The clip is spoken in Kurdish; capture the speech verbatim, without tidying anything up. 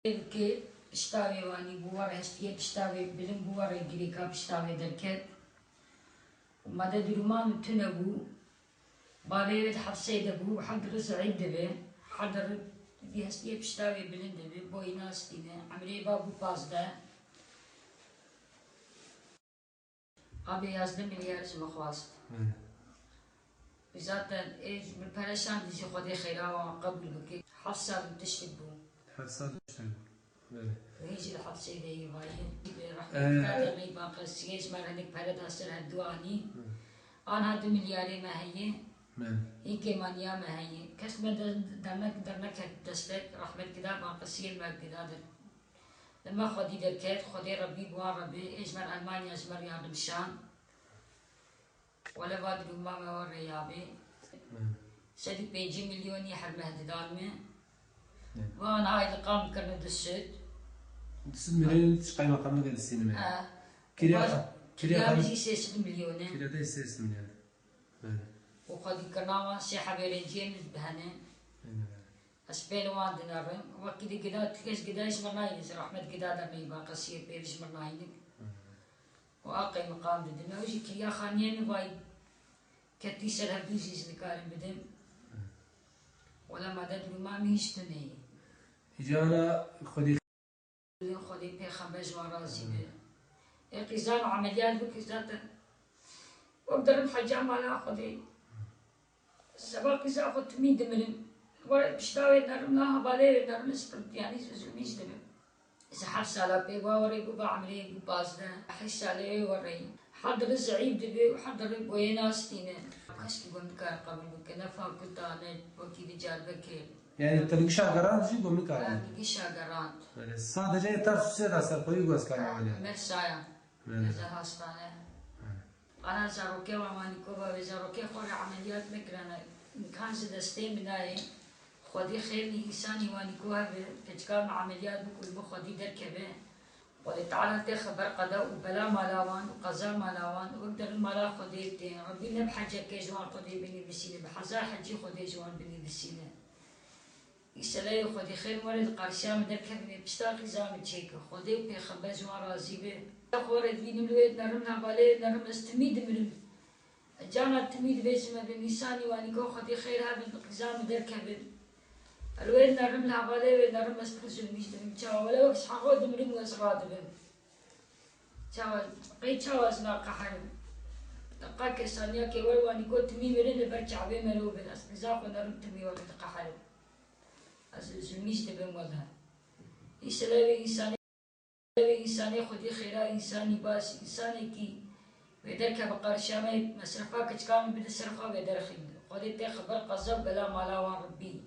Êlkê pişta wê wanî bû, we re hiştiye pişta wê bilind bû, we re girêka pişta wê derket. Medet Rûma min tune bû. Bavê wê di hepsê de bû, hevdiri zeîf dibe. Hevdiri hiştiye pişta wê bilind dibe. Boyî nastîne. Emrê va bû pazdeh. Abê yazdeh milyar ji min xwast. Belê. Zaten ê ji min pereşan dî jî Xwedê xêra wan qebûl bike. Heft sal min tiştik bû. Heft sal tiştek bû. Belê. Wê jî li hepsê de yê vayî. Rehmet Ee, Xwedê me baqesiyê ji me re hinek pere da ser hevdu anî. Hı. Anha du milyarê me heye. Belê. Hînkê maniya me heye. Kes me de dernek, dernek destek. Rehmet Gida baqesiyê me Gida de. Li me xwedî derket, Xwedê Rebbî bi wan re be, ê ji me re Elmanya ji me re yardim şan. Wele va dilûma me we rêya bê. Hı. Sed û pêncî milyonî her meh didan me. Hı. Van ay li qam kirine du sed. Du sed milyon tişt qeymeqamlike distîne me. Ha. Kirya Van xan-, kirya kirya xan-, jî sê sed milyon e. Kirya te sê sed milyon. Belê. Û xwedî kirina wan sê hebê rênciyê min bi hene. Belê. Ez pê li wan dinerim. Wekî di gida, tu kes gida ji mir nayî, ji rehmet gida de me baqesiyê pê ji mir nayî. Hı. Û a qeymeqam didin. Ew jî kiriya xaniyê min vay ketî ser hevdû jî ez nikarim bidim. Hı. Wela medet li ma min hîç tune ye. Îcana Xwedî Xwedê pêxember ji wan razî be. Ê qîzan û emeliyat bike zaten. Wek derim heca mala Xwedê. Seba qîza xwe timî dimirim. Were pişta wê nerim na hevalê wê nerim ez pir, yanî ez zulmî ji dibim. Ez heft sala pê wa werê bû ba emrê bû pazdeh. Heşt salê wê wereyî. Her diri zeîf dibe û her diri boyê nastîne. Keşkî got nikare qebûl bike. Ne fakilta, ne wekî di carbekê. Yani te li gişa gerand jî got nikare. Ha, li gişa gerand. Belê. Sadece Tarsusê de serxweyî got ez karim Ha, ameliyat. Mehsaya. Belê. Özel hastane. Belê. Ana zarokê wan wanî ko bavê zarokê xwe re ameliyat mekirane. Îmkan ji destê min nayê. Xwedî xêr nî însanî wanî ko hebe, keçika min ameliyat bik û li min xwedî derkeve. Xwedê Teala têxe ber qeda û bela mala wan û qeza mala wan, wek derin mala Xwedê tê. Rebbî ne bi hecekê ji wan Xwedê binivîsîne, bi hezar hecî Xwedê ji wan binivîsîne. Îseleyê Xwedê xêr were di qarşiya min derkevin ê pişta qîza min çêke. Xwedê û pêxember ji wan razî be. Xwe re dibînim li wê dinerim, hevalê wê dinerim, ez timî dimirim. Cana timî dibêjime vê mîsanî wanî go Xwedê xêr hebin, qîza min derkevin. Li wê dinerim, li hevalê wê dinerim, ez pir zulmî ji dibim. Çawa wele wek ji heqo dimirim û ez radibim. Çawa, qey çawa ez naqiherim? Deqa kesaniya ke wer wanî go timî mirin li ber çavê mero bin. Ez qîza xwe nerim timî weke diqeherim. Ez zulmî ji dibim wele. Îsele wê însanê, wê însanê xwedî xêra însanî baş, însanekî wê derkeve qarşiya me, mesrefa keçika min bide ser xwe wê derxîn. Xwedê tê xeber qeza û bela mala wan Rebbî.